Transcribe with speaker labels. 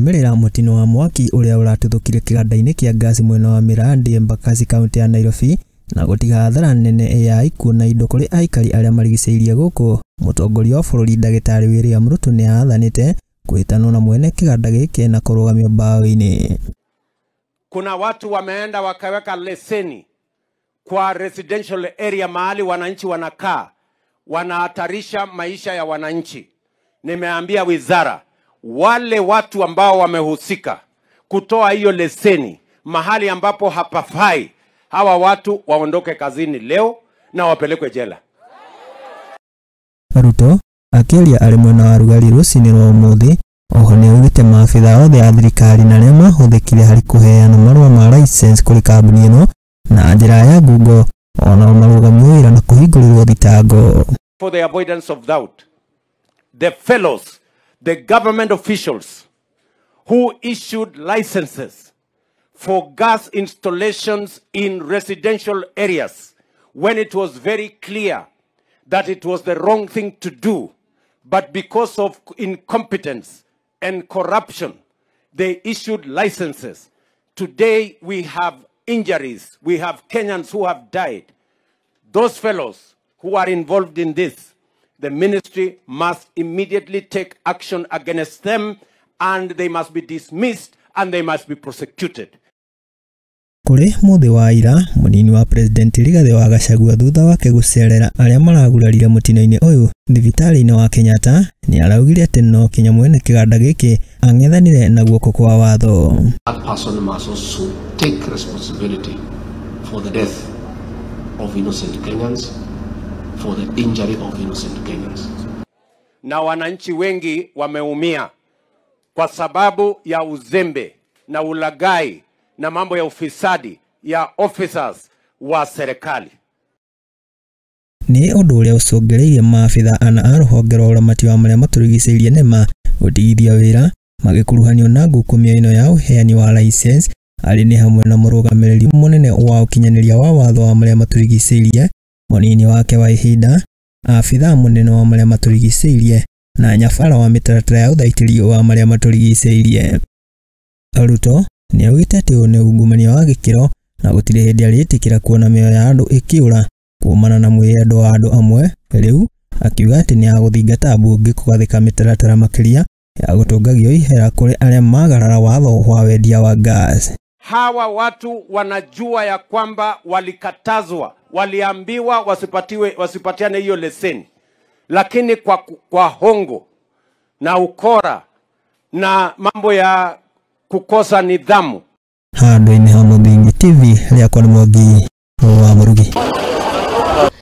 Speaker 1: Kũrũmĩrĩra mũtino wa mwaki ũrĩa ũratuthũkire kĩganda-inĩ kĩa ngasi mwena wa Mĩrandi, Embakasi, kaũntĩ ya Nairobi, na gũtiga hathara nene ya ikuũ na indo kũrĩ aikari arĩa marigicĩirie gũkũ, mũtongoria wa bũrũri Ndagĩtarĩ William Ruto nĩ athanĩte kwĩtanwo na mwene kĩganda gĩkĩ na kũrũgamio mbaũ-inĩ.
Speaker 2: Kuna watu wameenda wakaweka leseni kwa residential area mahali wananchi wanakaa, wanahatarisha maisha ya wananchi. Nimeambia wizara, wale watu ambao wamehusika kutoa hiyo leseni mahali ambapo hapafai, hawa watu waondoke kazini leo na wapelekwe jela.
Speaker 1: Ruto akĩaria arĩ mwena wa Rugarĩ rũcinĩ rwa ũmũthĩ. Oho nĩaugĩte maabitha othe a thirikari na arĩa mahũthĩkire harĩ kũheana marũa ma license kũrĩ kambuni ĩno na njĩra ya ngungo onao marũgamio wĩra na kũhingũrĩrwo thitango.
Speaker 2: For the avoidance of doubt, the fellows, the government officials who issued licenses for gas installations in residential areas when it was very clear that it was the wrong thing to do, but because of incompetence and corruption, they issued licenses. Today we have injuries, we have Kenyans who have died. Those fellows who are involved in this, the ministry must immediately take action against them, and they must be dismissed and they must be prosecuted.
Speaker 1: Kũrĩ mũthĩ wa ira, mũnini wa president Rigathĩ wa Gachagua thutha wake gũcerera arĩa maragurarire mũtino-inĩ ũyũ thibitarĩ-inĩ wa Kenyatta, nĩ araugire atĩ no kinya mwene kĩganda gĩkĩ ang'ethanire na guoko kwa watho.
Speaker 3: That person must also take responsibility for the death of innocent Kenyans, for the injury of innocent Kenyans.
Speaker 2: Na wananchi wengi wameumia kwa sababu ya uzembe na ulaghai na mambo ya ufisadi ya officers wa serikali.
Speaker 1: Nĩ ũndũ ũrĩa ũcũngĩrĩirie maabitha ana a rũhonge rwa ũramati wa marĩa matũrigicĩirie NEMA gũtigithia wĩra magĩkuruhanio na ngukumio ĩno ya ũheani wa license, arĩ nĩ hamwe na mũrũgamĩrĩri mũnene wa ũkinyanĩria wa watho wa marĩa matũrigicĩirie, mũnini wake wa ihinda, abithaa mũnene wa marĩa matũrigicĩirie na nyabara wa mĩtaratara ya ũthaitĩri wa marĩa matũrigicĩirie. Ruto nĩaugĩte atĩ ũyũ nĩ ungumania wa gĩkĩro na gũtirĩ hĩndĩ arĩtĩkĩra kuona mĩoyo ya andũ ĩkĩũra kumana na mwĩyendo wa andũ amwe. Rĩu akiuga atĩ nĩ agũthingata mbunge kũgathĩka mĩtaratara makĩria ya gũtũngagio ihera kũrĩ arĩa magarara watho wa wendia wa gas.
Speaker 2: Hawa watu wanajua ya kwamba walikatazwa, waliambiwa wasipatiane hiyo leseni, lakini kwa hongo na ukora na mambo ya kukosa nidhamu.
Speaker 1: Handũ-inĩ ha Mũthingi TV, rĩakwa nĩ Mwangi wa Mũrugi.